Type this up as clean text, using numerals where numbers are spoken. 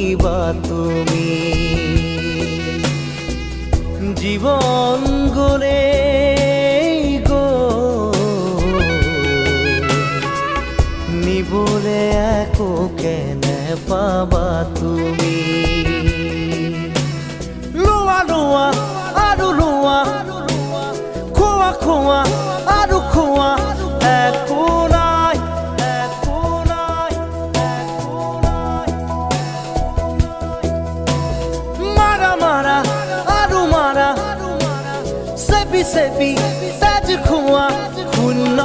পাৰিবা তুমি। জীৱন গ'লে গ'ল, নিবলে একো কেনে পাবা তুমি। লোৱা লোৱা আৰু লোৱা, খোৱা খোৱা আৰু খোৱা, একো নাই, একো নাই, একো নাই। মাৰা মাৰা আৰু মাৰা, চেপি চেপি তেজ খোৱা, শূন্য।